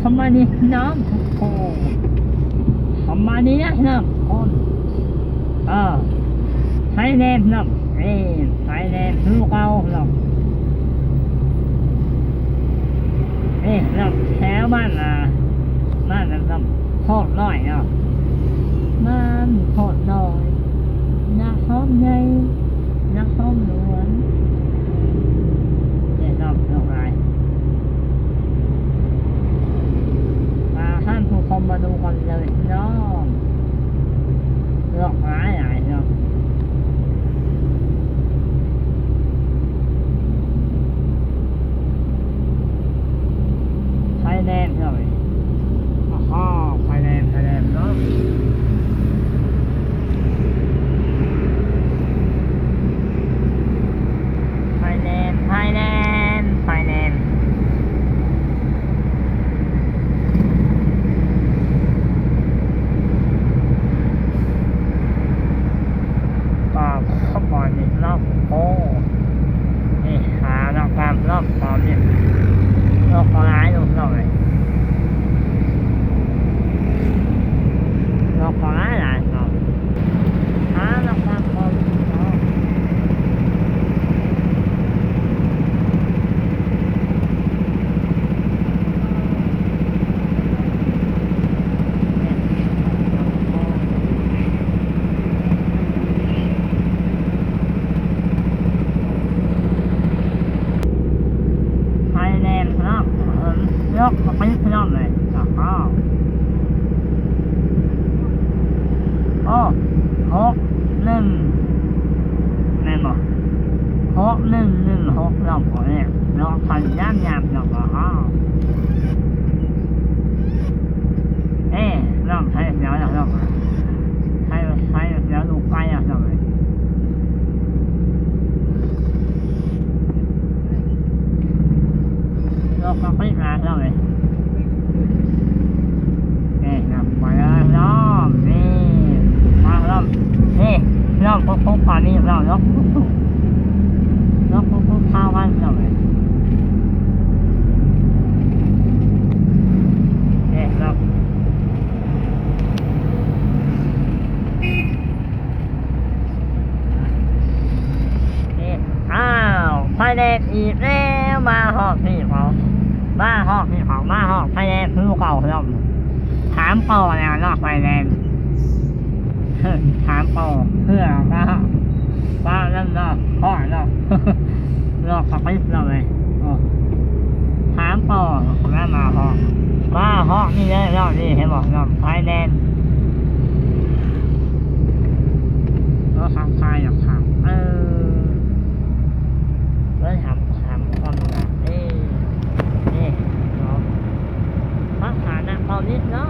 ປະມານນີ້ເນາະທຸກຄົນ ປະມານນີ້ເນາະທຸກຄົນ. ເອີ ໄຟແດງເນາະ ເອີ ໄຟແດງຄືເກົ່າເນາະ. ເອີ ເນາະ ແຖວບ້ານ ອ່າ ບ້ານ ບ້ານໂພນນ້ອຍເນາະ ບ້ານໂພນນ້ອຍ ນະຄອນໃຫຍ່ ນະຄອນຫຼວງ. ເອີ ເນາະ ຫຼາກຫຼາຍ ມາທ່ານຜູ້ຊົມມາດູກັນເລີຍເນາະ ຫຼາກຫຼາຍຫຼາຍເນາະ. ໄຟແດງເນາະ ໂອ້ໂຫ ໄຟແດງ ໄຟແດງເນາະ ໄຟແດງ ໄຟແດງ ໄຟແດງ. ປາບ ເຂົ້າມານີ້ເນາະ ໂອ້ ນີ້ຫາເນາະ ຕາມເນາະ ຕອນນີ້ ນກກໍຫຼາຍຢູ່ເນາະ ເອີຍ ນກກໍຫຼາຍໆເນາະ. ຫາລັກສະພາບເນາະ ໄຟແດງເນາະ ເອີ ລົດກໍໄປເນາະເລີຍ ອ້າວ. ໂອ້ ຫົກໜຶ່ງ ແມ່ນບໍ່? ຫົກໜຶ່ງໜຶ່ງຫົກ ລອງເບິ່ງແນ່ ລອງໄປຍາມໆ ລອງເບິ່ງ ອ້າວ ເອີ ລອງໄປແລ້ວ ລອງໄປ ໄປແລ້ວ ລູກໄປແລ້ວ ລອງໄປ. ໂລກກໍປິດແລ້ວເນາະເວີຍ ນີ້ນະ ໄປເລີຍເນາະ ນີ້ ມາເນາະ ນີ້ເນາະ ປຸບໆ ປານນີ້ເນາະ ເນາະ ປຸບໆ ເນາະ ປຸບໆ ພາໄປເນາະເວີຍ ນີ້ເນາະ. ນີ້ ອ້າວ ໄຟແດງອີກແລ້ວ ມາຮອດນີ້ເຂົາ ມາຮອດນີ້ເຂົາ ມາຮອດໄຟແດງຄືເກົ່າເນາະ ຖາມຕໍ່ແລ້ວເນາະ ໄຟແດງ ຖາມຕໍ່ເພື່ອມາ ມານັ້ນເນາະ ຮອດເນາະ ເນາະ ເຂົາໄປເນາະເວີຍ ໂອ້ ຖາມຕໍ່ແລ້ວມາຮອດ ມາຮອດນີ້ເລີຍເນາະ ນີ້ເຫັນບໍ່ເນາະ ໄຟແດງ ເອີ ທາງໄທນະຄັບ ເອີ ເອີ ຖາມ ຖາມກ່ອນນະ ເອີ ເອີ ເນາະ ມາຫານະ ຕອນນີ້ເນາະ